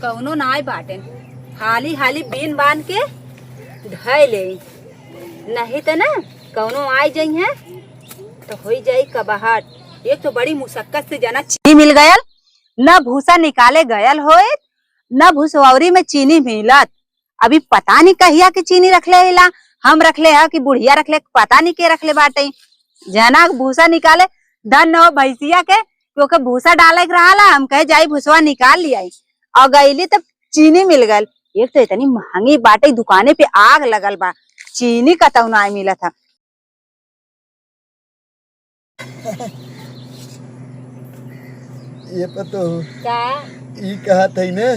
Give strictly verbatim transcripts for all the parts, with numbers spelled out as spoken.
कौनो नाय बाटेन, हाली हाली बीन बान के धय ले, नहीं त ना कौनो आय जइहें त होई जाई कबहट। एक तो बड़ी मुशक्कत से जना चीनी मिल गयल, न भूसा निकाले गयल होइत, न भुसवरी में चीनी मिलत। अभी पता नहीं कहिया के चीनी रखले हिला, हम रखले ह कि बुढ़िया रखले, पता नहीं के रखले बाटे। जना के भूसा निकाले, धन हो भैंसिया के, कि ओके भूसा डाले के रहाला, हम कहे जाई भूसवा निकाल लियाई। और गईली तब चीनी मिल गल। एक तो इतनी महंगी बाटे, दुकाने पे आग लगल बा, चीनी कतौ नाय मिलत ह। ये पतोहू, का? ई कहत है ने,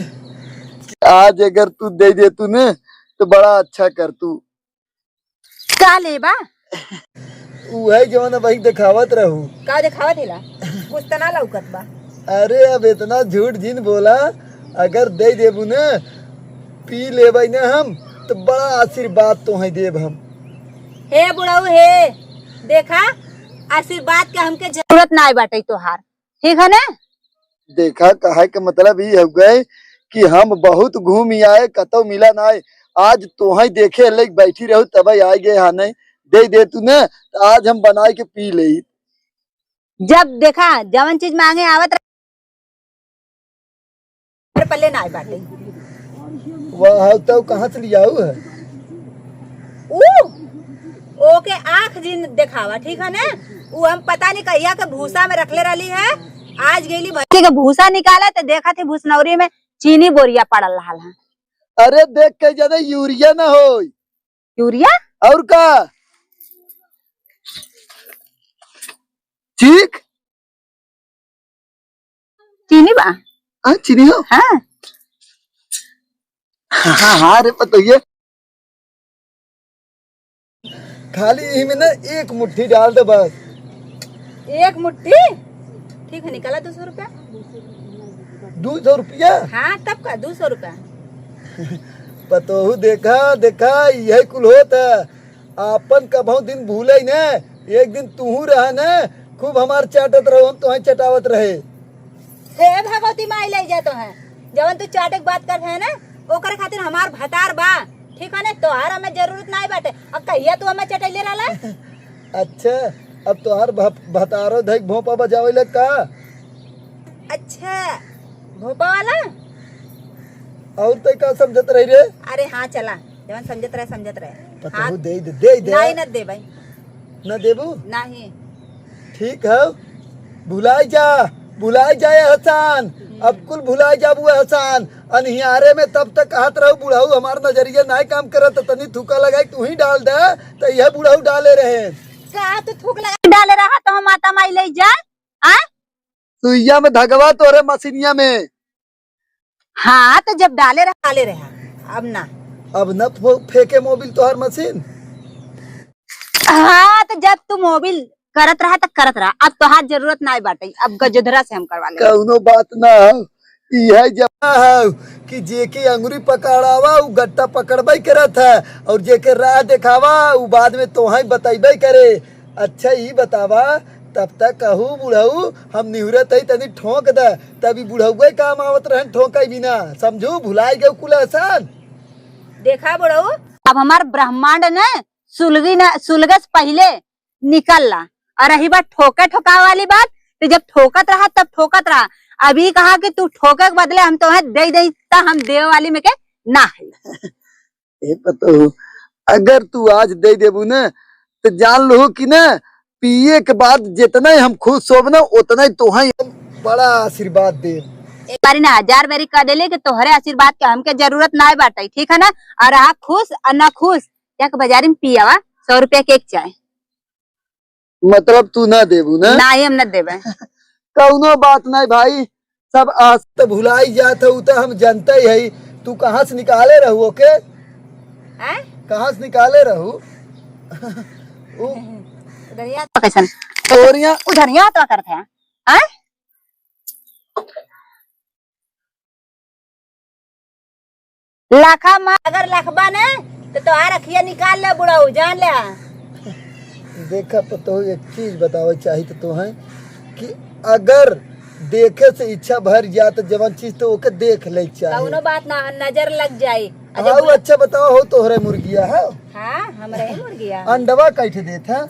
आज अगर तू दे दे तू ने, तो बड़ा अच्छा कर तू। का लेबा? उहे जवन अबही देखावत रहू। का देखावत हिला? कुछ त ना लौकत बा। अरे, अब इतना झूठ जिन बोला, अगर दे देबू न, पी लेबै न हम, त बड़ा आशीर्वाद तोहई देब हम। हे बुढ़ऊ हे, देखा, आशीर्वाद के हमके जरूरत नाय बाटे तोहार, ठीक है ना? देखा, कहे के मतलब ई हो गए कि हम बहुत घूम आए, कतौ मिला नाय। आज तोहई देखे लेके बैठी रहू, तबै आय गए हा नहीं। दे दे तू न, त आज हम बनाए के पी लेई। जब देखा, जवन चीज मांगे आवत रहे, पल्ले ना आए बाटे। वह तो कहाँ से लियाऊ है? ऊ, ओके आँख जिन देखावा, ठीक है ना? ऊ हम पता नहीं कहिया के भूसा में रखले रहली है, आज गईली भैंसी के भूसा निकाले तो देखा थी भूसनौरी में चीनी बोरिया पड़ल रहल है। अरे देख के ज्यादा यूरिया ना होई। यूरिया? और का? चीख? चीनी बा। हाँ, चीनी हो? हाँ। हाँ, हाँ, रे पतोहिए। खाली इमे ना एक मुट्ठी डाल दे बस। एक मुट्ठी? ठीक है, निकाला दो सौ रुपया। दो सौ रुपया? हाँ, तब का, दो सौ रुपया। पतोहू देखा, देखा, यही कुल होत है। आपन कभौ दिन भूले न, एक दिन तुहू रहा न, खूब हमार चाटत रहो, हम तोहई चटावत रहे। हे भगवती माई, ले जा तोहई, जवन तू चाटे के बात करत है ना, ओकरे खातिर हमार भतार बा, ठीक है ना? तोहार हमें जरूरत नाई बाटे। अब कहिया तू हमें चटैले रहला? अच्छा, अब तोहार भ-, भतारो धई के भोंपा बजावे लग का? अच्छा, भोंपा वाला? और तै का समझत रही रे? अरे हाँ, चला, जवन समझत रहे, समझत रहे। पतोहू हाथ दे दे, दे दे। नाई, न देबै। न देबू? नहीं। ठीक है, भुलाई जा, भुलाई जा ये एहसान। अब कुल भुलाई जाबू एहसान। अनहियारे में तब तक कहत रहू, बुढ़ऊ हमार नजरिया नाई काम करत, तनी थूका लगाई, तू ही डाल दे, तो यह बुढ़ऊ डाले रहे। का तू थूक लगा डाले रहा, तो हम माता माई ले जा, आ? सुइया में धगवा तोरे मशीनिया में। हाँ, तो जब डाले रहा, डाले रहा, अब ना। अब न फो-, फेंके मोबिल तोहार मशीन। हाँ, तो जब तू मोबिल करत रहा, तो करत रहा। अब तोहार जरूरत नाई बाटे, अब गजोधरा से हम करवा लेब। कौनो बात ना हो, इहे जमाना है कि जेके अंगुरी पकड़ावा, उ गट्टा पकड़बे करत है, और जेके राह देखावा, उ बाद में तोहई बतैबे करे। अच्छा, ई बतावा, तब तक कहू बुढ़ऊ, हम निहुरत हई, तनी ठोंक द, तब ई बुढ़ऊ के काम आवत रहन ठोंकाई बिना, समझू, भुलाई गयो कुल एहसान। देखा बुढ़ऊ, अब हमार ब्रह्मांड न सुलगी न, सुलगे से पहिले निकल ला। और रही बात ठोके ठोकावे वाली बात, तो जब ठोकत रहा तब ठोकत रहा। अभी कहा कि तू ठोके के बदले हम तोहे दे दे, त हम देवे वाली में के ना है। ए पतोहू, अगर तू आज दे देबू न, तो जान लो कि न, पिए के बाद जितना ही हम खुश होब न, उतना ही तोहे हम बड़ा आशीर्वाद देब। एक बारी ना हजार बारी कह देले कि तोहरे आशीर्वाद के हमके जरूरत ना बाटे, ठीक है ना? और रहा खुश और ना खुश, जाके बाजारी में पी आवा, सौ रुपया के एक चाय। मतलब तू ना देबू ना? नाही, हम ना देबे। कौनो बात नहीं भाई, सब आस तो भुलाई जात है, उ तो हम जानते ही है। तू कहाँ से निकाले रहू ओके? हैं? कहाँ से निकाले रहू? उ उधरिया तो कैसन? तोरिया उधरिया तो करत है। हैं? लाखा मा-, अगर लखबा ने, तो तोहार अखिया निकाल ले बुढ़ऊ, जान ले। देखा पतोहू, एक चीज बतावे चाही तो तोहे कि अगर देखे से इच्छा भर जात, जवन चीज तो ओके देख ले चाहे। कौनो बात ना, नजर लग जाई। अच्छा, हाँ, वो बोला। अच्छा बताओ, हो तोहरे मुर्गिया है? हाँ, हमरे ही मुर्गिया। अंडवा कैठे देत है?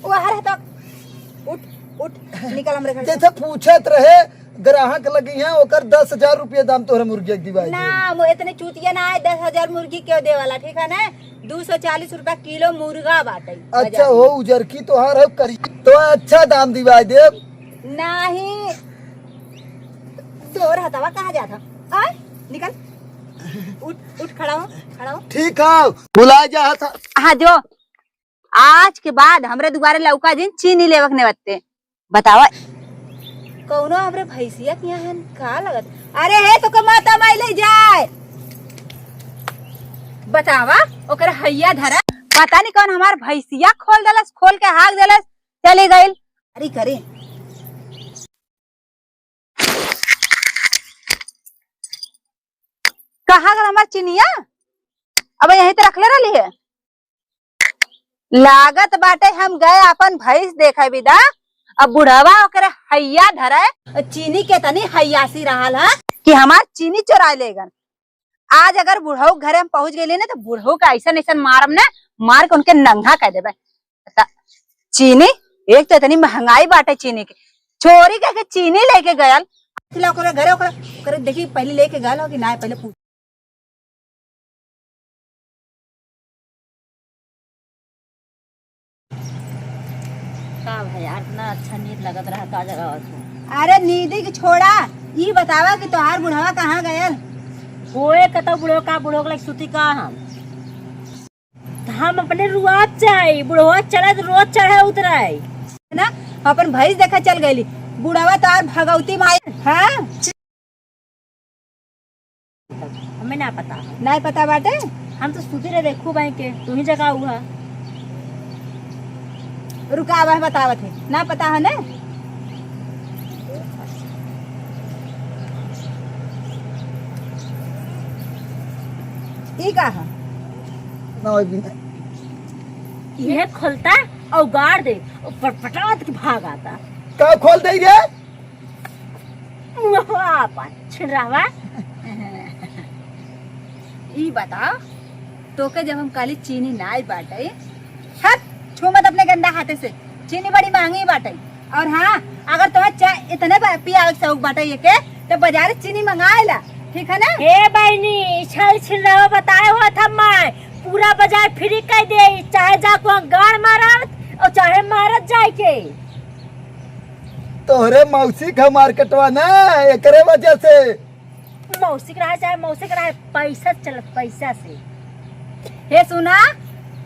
वो हर है तो उठ, उठ, निकल हमरे घर से। जैसे पूछत रहे, ग्राहक लगी है, ओकर दस हजार रुपया दाम तोहरे मुर्गिया के दिवाई ना, दे। वो इतने चूतिया ना है, दस हजार मुर्गी क्यों दे वाला, ठीक है ना? दो सौ चालीस रुपया किलो मुर्गा बाटे अच्छा बाजार हो, में। उजर की तोहार हो करी, तो अच्छा दाम दिवाई देब। नाही, तोर हथवा कहाँ जात ह? आय, निकल, उठ, उठ, खड़ा हो, खड़ा हो। ठीक है, बुला जा था। हाँ जो, आज के बाद हमरे दुआरे लौका जिन, चीनी लेवक ने बत्ते। बतावा। कौनो हमरे भैंसिया के यहाँ का लगत? अरे हे, तो के माता माई ले जाए। बतावा, ओकर हैया धरा। पता नहीं कौन हमार भैंसिया खोल देलस, खोल के हाक देलस, चली गइल। अरे करे। कहाँ गल हमार चिनिया? अब यहीं तो रखले रहली है। लागत बाटे हम गए अपन भैंस देखे बिदा, अब बुढ़वा ओकरे हैया धरे। चीनी के तनी हैयासी रहल है कि हमार चीनी चोराए लेगन। आज अगर बुढ़ऊ के घरे हम पहुंच गइली ना, तो बुढ़ऊ का ऐसन ऐसन मारम ना, मार के उनके नंगा कर देबे। त-, चीनी, एक तो इतनी महंगाई बाटे चीनी के, चोरी करके चीनी लेके गयल। ला ओकरे घरे, ओकरे, ओकरे देखी, पहले लेके गयल हो कि ना, पहले पूछ। का भई यार, इतना अच्छा नींद लगत रहा, का जगावत हो? अरे नींद की छोड़ा, ई बतावा कि तोहार बुढ़वा कहाँ गयल? होए कतौ बुढ़वा का, बुढ़वा के लगे सुती का हम? त हम अपने रुआब चाही, बुढ़वा चढ़े त रोज चढ़े उतरे। है ना, अपन भैंस देखा चल गइली, बुढ़वा तोहार भगवती माई। हाँ, हमें ना पता है। नाय पता बाटे? हम तो सुती रहे देखू भाई के, तू ही जगह हुआ। रुका, अब बतावत है, ना पता है ना? ई का है? ना, अभी नहीं। यह खोलता और गाड़ दे, और पटपटात के भाग आता। का खोल दे रे? मुँहवा आपन छिनरावा। ई बताओ, तोके जब हम कहली चीनी नाई बाटे, हट, छू मत अपने गंदा हाथे से। चीनी बड़ी महंगी बाटे। और हाँ, अगर तोहे चाय इतने बा-, पियावे के शौक बाटे ये के, तो बाजार से चीनी मंगाए ला, ठीक है ना? हे बहनी, छल छिनरावा बताए हुआ था मैं, पूरा बाजार फ्री कर दे, चाहे जा को गाड़ मारत और चाहे मारत जाए के। तोहरे मौसी का मार्केटवा ना, एकरे वजह से। मौसी के रहे चाहे मौसी के रहे, पैसा चलत, पैसा से। हे सुना,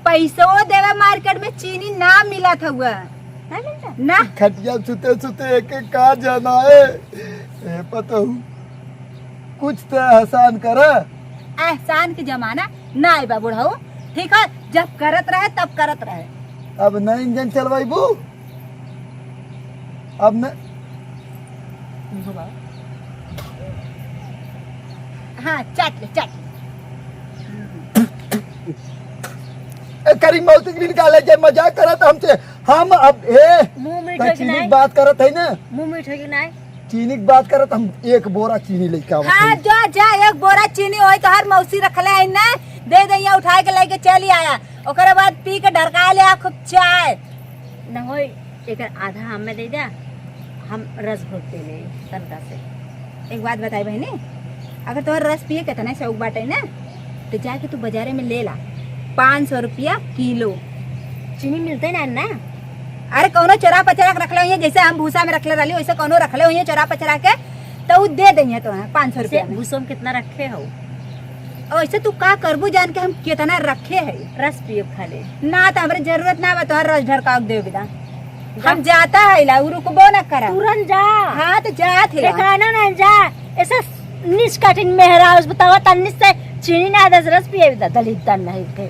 पैसो देवे मार्केट में चीनी ना मिलत हुआ। ना मिलता? ना। खटिया सुते सुते एक एक का जाना है। ए पतहू, कुछ तो एहसान कर। एहसान के जमाना ना आइबा बुढ़ऊ, ठीक है? जब करत रहे तब करत रहे। अब न इंजन चलवाइबू? अब न हाँ, चाट ले, चाट ले। ए, करी मौसी के निकाले जे मजाक करत हमसे। हम अब, ए, मुंह मीठ त होई कि चीनी के नाय? बात करत है ना? मुंह मीठ होई कि नाय? चीनी के बात करत, हम एक बोरा चीनी लेके आवत हाँ, हई। जा, जा, एक बोरा चीनी होई तोहार मौसी रखले है ना, दे दे, यहाँ उठाए के लेके चली आया। ओकरे बाद पी के ढरका ले आ खूब चाय। न होई, एकर आधा हमें दे दे, हम रस घोट पी ले तनका से। एक बात बताई बहनी, अगर तोहर रस पिए के इतना शौक बाटे ना, तो जाके तू बाजारे में ले ला, पाँच सौ रुपया किलो। चीनी मिलते ना, ना? अरे कौनो चोरा पचरा के रखले होइहे, जैसे हम भूसा में रखले रहली, वैसे कौनो रखले होइहे चोरा पचरा के, तो उ दे देइहे तोहे पाँच सौ रुपया में। भूसा में कितना रखे हो? वैसे तू का करबू जान के हम कितना रखे है? रस पिए खाले। ना तो हमरे जरूरत ना बा तोहर रस ढरकाव देवे बिदा। जा। हम जाता है ला, उ रुकबो ना करा। तुरंत जा। हाँ तो जात है ला। ठिकाना ना जा। ऐसा नीच कठिन मेहरा उस बतावा तन्नी से चीनी ना दस रस पिए बिदा दलित दन नहीं के।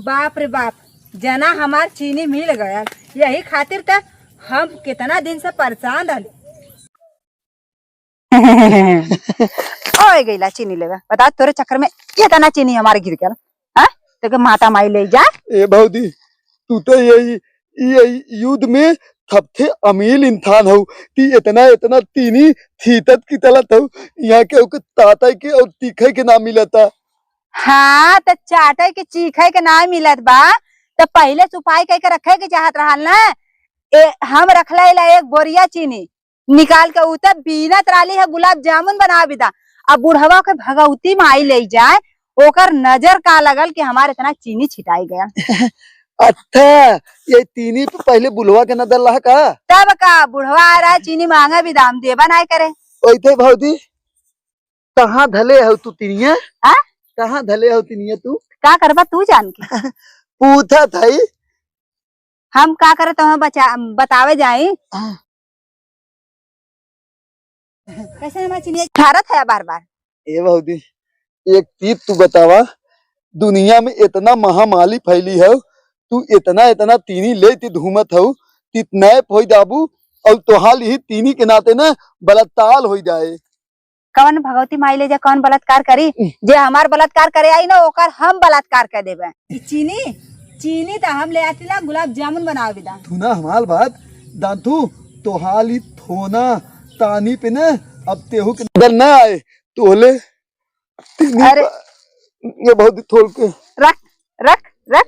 बाप रे बाप, जना हमार चीनी मिल गया, यही खातिर त हम कितना दिन से परेशान रहली। ओए गईला चीनी लेवे, बता तोरे चक्कर में इतना चीनी हमारे गिर गया। हाँ, तेके माता माई ले जा। ए भौजी, तू तो यही, यही युद्ध में थपथे अमील इंसान हऊ, ती इतना, इतना तीनी थीतत की तलत हऊ, यहाँ के ओके तातै के और तीखै के ना मिलता। हाँ, त चाटै के चीखै के ना मिलत बा, त पहिले सुपाई कह के रखै के चाहत रहल ना। ए, हम रखले ला एक बोरिया चीनी निकाल के, ऊ त बीनत रहली है गुलाब जामुन बनावे दा। अब बुढ़वा के भगवती माई ले जाए, ओकर नजर का लगल कि हमार इतना चीनी छिटाई गया। अच्छा, ये तीनी पे पहिले बुढ़वा के नजर रहा का? तब का, बुढ़वा आ रहा, चीनी मांगा भी दाम देबा नाय करे। ओइते भौजी, कहाँ धले हऊ तू तीनिया? आ? कहाँ धले हऊ तीनिया तू? का करबा तू जान के? पूछत हई। हम का करे तोहे बचा-, बतावे जाई? हाँ। कैसे हमार चिनिया ठारत है बार बार? ए भौजी, एक चीज तू बतावा, दुनिया में इतना महामारी फैली है, तू इतना इतना तीनी लेती घूमत हऊ, कितना होई दाबू, और तोहाल ही तीनी के नाते ना बलात्कार होई जाए। कवन भगवती माई ले जा, कवन बलात्कार करी? उह। जे हमार बलात्कार करे आई ना, ओकर हम बलात्कार कर देबे। ई चीनी, चीनी त हम ले आती ला, गुलाब जामुन बनावे दा। तू ना हमार बात, दांतू, तोहाली थोना तानी पे ना, अब तेहू के नजर ना आए, तोले तीनी अरे। पा-, ये बहुत थोल के। रख, रख, रख।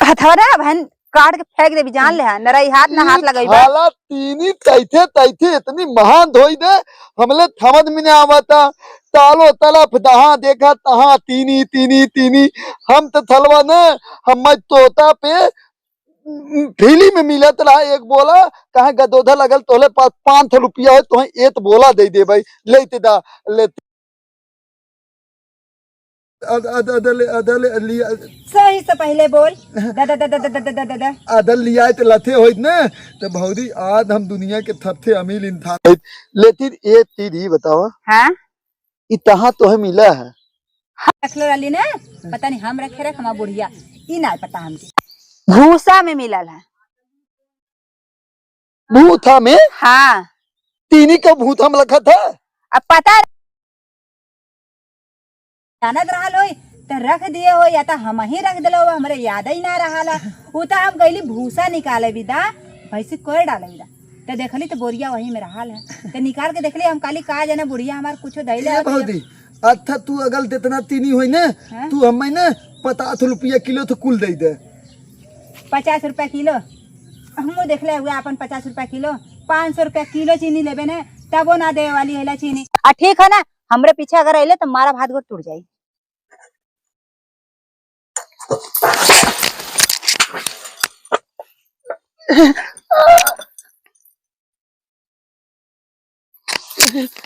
हथवा ना बहन काट के फेंक देबी, जान ले, हाँ, नरई हाथ ना हाथ ई लगइबा। खाला तीनी तैथे तैथे इतनी महान धोई दे, हमले थमद में ना आवता। तालो तलफ दहा देखा तहा तीनी, तीनी, तीनी। हम त थलवा न, हम तोता पे फिल्म में मिलत रहा एक बोला, कहे गदोधा लगल तोहले पास पाँच सौ रुपया हो, तोहे एक बोला दे दे भाई, लेते दा, लेते। अद-, अद-, अदले, अदले, लिया। सही से पहिले बोल। दा, दा, दा। अदल लिया त लथे होइत न, त भौजी आज हम दुनिया के थपथे अमीर इंसान होइत। लेकिन ए चीज ही बतावा। हाँ? ई तहाँ तोहे मिला है? हम रखले रहली ना, पता नहीं हम रखे रख, हमार बुढ़िया, ई ना पता हमके। भूसा में मिलल है। भूसा में? हाँ। तीनी का भूसा में रखा था? अब पता जानत रहल होई, त रख दिए होई, या त हमही रख देले होई, हमरे याद ही ना रहल है। उ त हम गइली भूसा निकाले बिदा, भैंसी कोयर डाले बिदा, त देखली त बोरिया वही में रहल है, त निकाल के देखली, हम कहली, "का जाने बुढ़िया हमार कुछो धइले ए होती।" भौजी, अच्छा तू अगल जितना तीनी होई ना, हाँ? तू हमें ना पचास रुपया किलो तो कुल दे दे। पचास रुपया किलो? हमहू देखले हुए अपन पचास रुपया किलो, पाँच सौ रुपया किलो चीनी लेबे ना, तबो ना देवे वाली है ला चीनी। आ ठीक है ना, हमरे पीछे अगर अइले त मारा भात गोड़ टूट जाई।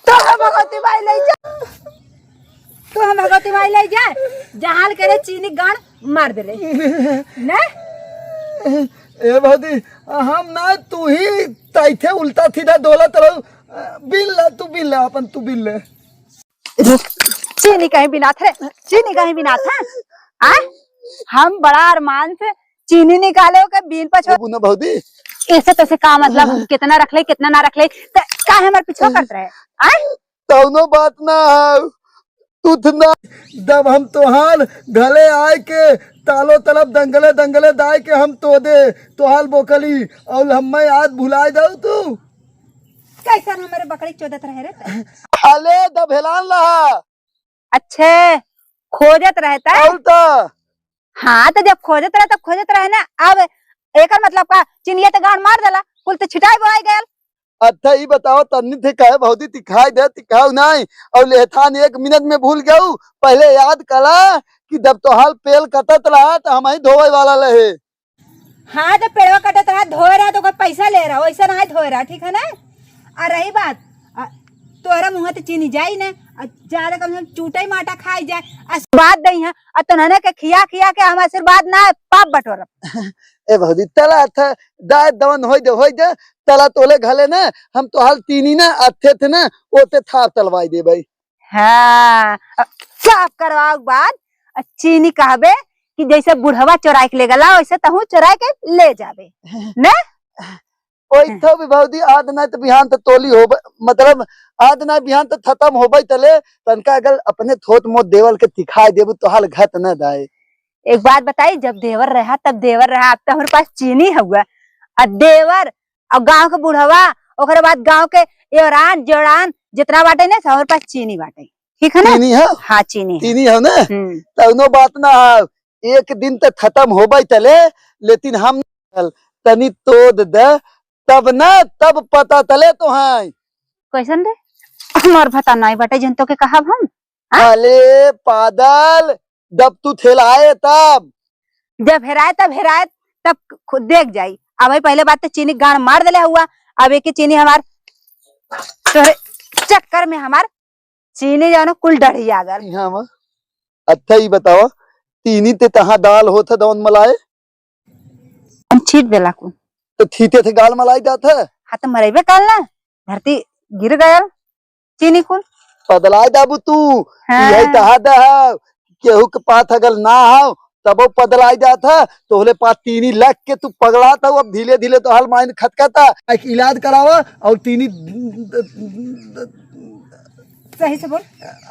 तो हम भगवती माई ले जा, तो हम भगवती माई ले जा, जहाल करे चीनी गाड़ मार देले। ना? ए भौजी, हम ना, तू ही तैथे उल्टा सीधा डोलत रहू। बिल ला, तू बिल ला, अपन तू बिल ले। चीनी कहीं बिनात है, चीनी कहीं बिनात है। आ? हम बड़ा अरमान से चीनी निकाले हो के बीन पछो। ए बुना भौजी। ऐसे तैसे का मतलब, कितना रख ले, कितना ना रख ले, त काहे हमार पीछा करत रहे? आ? कौनो बात ना है, तू त ना। जब हम तोहार घले आए के तालो तलब दंगले दंगले दाए के हम तो दे, तोहार बोकली, और हमें आज भुलाए जाऊ तू। कैसन हमारे बकरी चोदत रहे रे? अले दभेलान रहा। अच्छे, खोजत रहता है। और तो। हाँ, तो जब खोजत रहे, तो खोजत रहे ना। अब एकर मतलब का, चिनिया तो गाड़ मार देला, कुल तो छिटाई बोआई गयल। अच्छा, ई बताओ, तन्नी थे कहे भौजी तिखाई दे, तिखाऊ नहीं, और लेथान एक मिनट में भूल गऊ। पहले याद कला कि जब तोहार पेल कटत रहा, तो हम ही धोवे वाला रहे। हाँ, जब पेड़वा कटत रहा, धोए रहा, तो ओकर पैसा ले रहा, वैसे ना धोए रहा, ठीक है ना? आ रही बात, आ, तोहरा मुँह तो चीनी जाई ना, आ, ज्यादा कम से कम चूटई माटा खाई जाए, आशीर्वाद दई है, आ तोहने के खिया खिया के हम आशीर्वाद ना, पाप बटोरब। ए भौजी, तला था, दाय दवन होई दे, होई दे, तला तोले घले ना, हम तोहार तीनी ना, अथे थे ना, ओते थार तलवाई दे भाई। हाँ, अ, साफ करवाओ के बाद, अ, चीनी कहबे कि जैसे बुढ़वा चोराई के ले गला, वैसे तहू चोराई के ले जाबे, ने? ओई तो भी भौजी, आज नहीं तो बिहान तो तोली होबे, मतलब, आज नहीं बिहान तो खत्म होबे तले, तनका अगर अपने थोत मोत देवल के तिखाई देबू, तो हाल घट न दाए। एक बात बताई, जब देवर रहा, तब देवर रहा, अब तो हमारे पास चीनी हुआ, आ देवर, और गाँव के बुढ़वा, ओकरे बाद गाँव के एरान, जोड़ान, जितना बाटे ना, सबरे पास चीनी बाटे। ठीक है ना? चीनी है? हाँ, चीनी है। चीनी है ना? हम्म। तउनो बात ना है, एक दिन तक खत्म होबे तले, लेकिन हम तनी तोद दे, तब ना, तब पता तले तो है। कैसन रे? हमार भता नहीं बाटे, जन तो के कहब हम? हाँ? अले पादल, जब तू थेलाए तब। जब हेराए तब हेराए, तब खुद देख जाई। अब भाई पहले बात तो चीनी गाड़ मार देले हुआ, अब एक चीनी हमार तोहरे चक्कर में हमार चीनी जानो कुल डढ़िया गल। हाँ माँ, अच्छा ही बताओ, चीनी ते तहाँ दाल होत है दौन मलाए? हम छीट देला कुल। तो छीटे थे गाल मलाई जात है? हाँ तो मरेबे काल ना, धरती गिर गयल चीनी कुल। पदलाए जाबू तू, हाँ। यही तहा दे है, केहू के पात अगर ना हो, तबो पदलाए जात है, तोहले पात चीनी लग के तू पगलात हो, अब धीरे धीरे तो हल माइन खतकता। एक इलाज करावा और चीनी सही से बोल।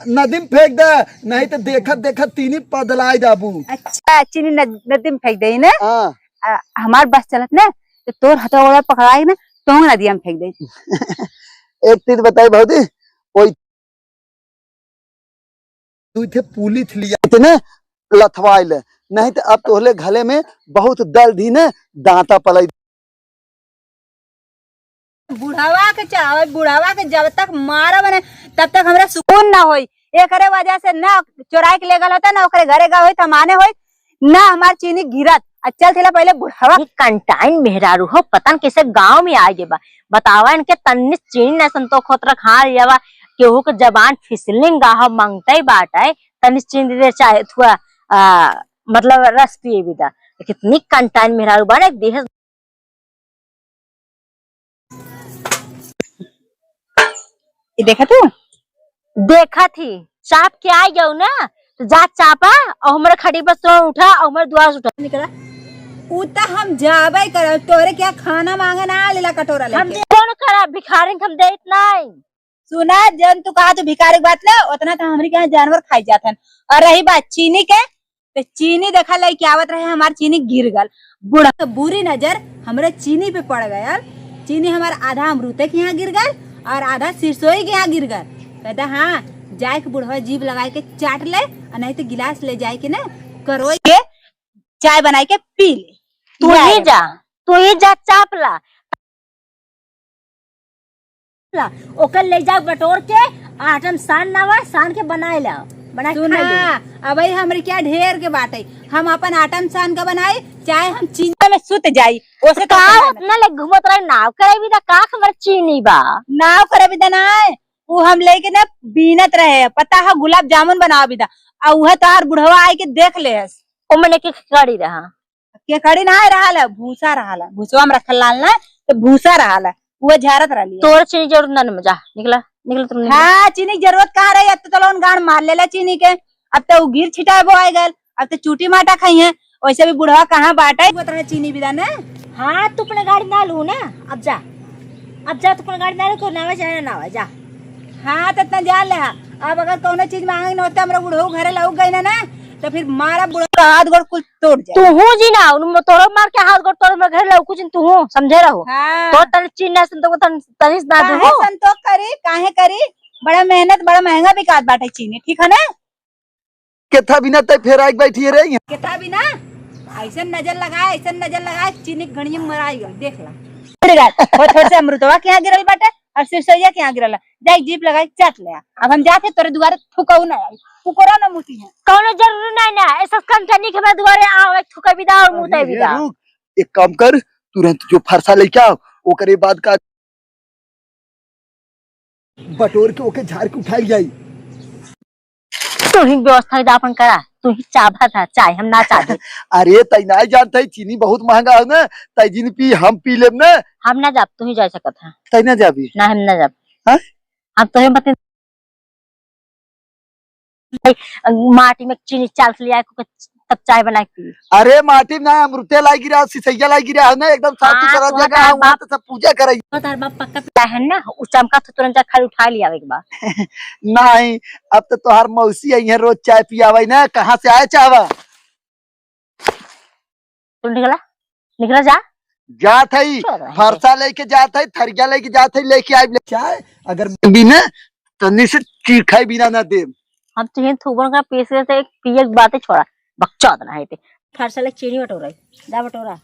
नदी में फेंक दे, नहीं तो देखत देखत चीनी पदलाए जाबू। अच्छा, चीनी नद-, नदी में फेंक दे ना? हाँ। आ, हमार बस चलत ना, तो तोर हथवा गोड़वा पकड़ाई ना, तोहूँ नदिया में फेंक दे। एक चीज बताई भौजी, ओई तू इथे पुलिस लिया इतने लथवाइल, नहीं तो अब तोहले घले में बहुत दर्द ही ने दांता पलाई। बुढ़ावा के चाहे, बुढ़ावा के जब तक मारब ने, तब तक हमरा सुकून ना होई। एकरे वजह से ना चोराई के ले गल होता, ना ओकरे घरे गए होई, त माने होई, ना हमार चीनी गिरत। आ चल थेला पहले बुढ़ावा। ये कंटाइन मेहरारू हो, पता न कैसे गांव में आ गए बा। बतावा इनके तन्नी चीनी ना संतोख होत रखा लियावा, केहू के जबान फिसलिंग गाह मांगते ही बाट है, तन्नी चीनी दे दे चाहे थुआ, आ, मतलब रस पिए भी दा। कितनी कंटाइन मेहरारू बा ना, देह ये देखा तू? देखा थी, चाप के आ जाऊ ना, तो जा चापा और हमारे खड़ी पर से उठा और हमारे दुआर से उठा। निकला। उ त हम जाबे करब, तोरे क्या खाना मांगे ना लेला कटोरा हम लेके। दे-, कौन करा भिखारी के हम देत नहीं। सुना, जन तू कहा तू भिखारी के बात ले, उतना तो हमरी के यहाँ जानवर खाई जात हन। और रही बात चीनी के, तो चीनी देखा लेके आवत रहे, हमार चीनी गिर गल। बुढ़ा तो बुरी नजर हमरे चीनी पे पड़ गयल। चीनी हमार आधा अमरूते के यहाँ गिर गल और आधा सिरसोई के यहाँ गिर गल। कहता, "हाँ, जाए के बुढ़वा जीभ लगाए के चाट ले, और नहीं तो गिलास ले जाए के ना, करोई के चाय बनाए के पी ले।" तू ही जा, तू ही जा चाप ला। ला, ओकर ले जाओ बटोर के, आटा में सान ना हुआ, सान के बनाए ला, बना के सुना, खा लो। अबही हमरे क्या ढेर के बाटे, हम अपन आटा में सान के बनाई, चाहे हम चिंता में सुत जाई, ओसे तो का पता ना। उतना ले घूमत रहे, नाव करे भी दा, का खबर चीनी बा? नाव करे भी दा ना, उ हम लेके ना बीनत रहे, पता है गुलाब जामुन बनावा भी दा, आ उहे तोहार बुढ़वा आए के देख लेस। ओमने के कड़ी रहा। केकड़ी ना रहल है, भूसा रहल है, भूसवा में रखल लाल ना, तो भूसा रहल है, वो झारत रहली है। तोर चीनी जरूरत ना, जा, निकला, निकला तुम, निकला। हाँ, चीनी की जरूरत कहाँ रही? अब तो तलोन गाड़ मार लेला चीनी के, अब तो उ गिर छिटाए बो आए गल, अब तो चूटी माटा खाई है। वैसे भी बुढ़वा कहाँ बाटे? वो तरह चीनी बिदा ना। हाँ, तू अपने गाड़ी ना लू ना, अब जा, अब जा, तू अपने गाड़ी ना लू, कोई ना आवे, चाहे ना आवे, जा। हाँ, तो इतना जान ले, हाँ। अब अगर कौनो चीज मांगे न होते, हमरा बुढ़ऊ घरे लौक गई ना, ना, तो फिर मारा बुढ़ऊ का हाथ गोड़ कुल तोड़ जाए। तू हूँ जी ना, उन तोरो मार के हाथ गोड़ तोड़, हमरा घरे लौक कुछ तू हूँ, समझे रहो। हाँ। तो तन चीन ना संतोख, तन, तनिस ना काहे दूँ। संतोख करी, काहे करी? बड़ा मेहनत, बड़ा महंगा बिकात बाटे चीनी, ठीक है ना? केथा बिना तै फेराइक बैठी है रे। केथा बिना? ऐसन नजर लगाए, ऐसन नजर लगाए, चीनी के घड़िया में मराई गल, देख ला। गिर गल। वो छोट से अमृतवा के यहाँ गिरल बाटे, और सिरसैया के यहाँ गिरल। जाई जीप लगाई, चाट ले आ। अब हम जाते तोरे दुआरे थुकऊ ना आई, कुकुरा ना मुती है। कौनो जरूरी नहीं ना, ऐसा कंठनी के हमरा दुआरे आवे, थुके बिदा और मुते अरे बिदा। रुक, एक काम कर, तुरंत जो फरसा लेके आओ, ओकरे बाद का बटोर के ओके झाड़ के उठाई जाई। तू ही व्यवस्था के आपन करा, तू ही चाभा था, चाय हम ना चाहे। अरे, तै नाई जानत है, चीनी बहुत महंगा है ना, तै जिन पी, हम पी लेब ना। हम ना जाब, तू ही जा सकत है। तै ना जाबी? ना, हम ना जाब। हाँ? हम तो ही बते माटी में चीनी चाल के ले आए, कुछ तब चाय बना के पी। अरे माटी में ना, अमृते लाई गिरा, सिसैया लाई गिरा है ना, एकदम साफ हाँ, सुथरा तो जगह है, हमार वहाँ बाप, तो सब पूजा करे। तो तार बाप पक्का पिया है ना, उ चमका तो तुरंत जा खाली उठा लिया एक बार। नहीं, अब तो तोहार मौसी आई है, रोज चाय पियावे ना, कहाँ से आए चाहवा? तू निकला, निकला जा। जात है, छोड़ रहे हैं। फरसा लेके जात है, थरिया लेके जात है, लेके आइब। चाय अगर बिना तन्नी से चीखा बिना ना देब। हम तुहें थूबन का पीस के से एक पिए की बातें छोड़ा, बकचोद ना है ते। फरसा लेके चीनी बटोरा, जा बटोरा।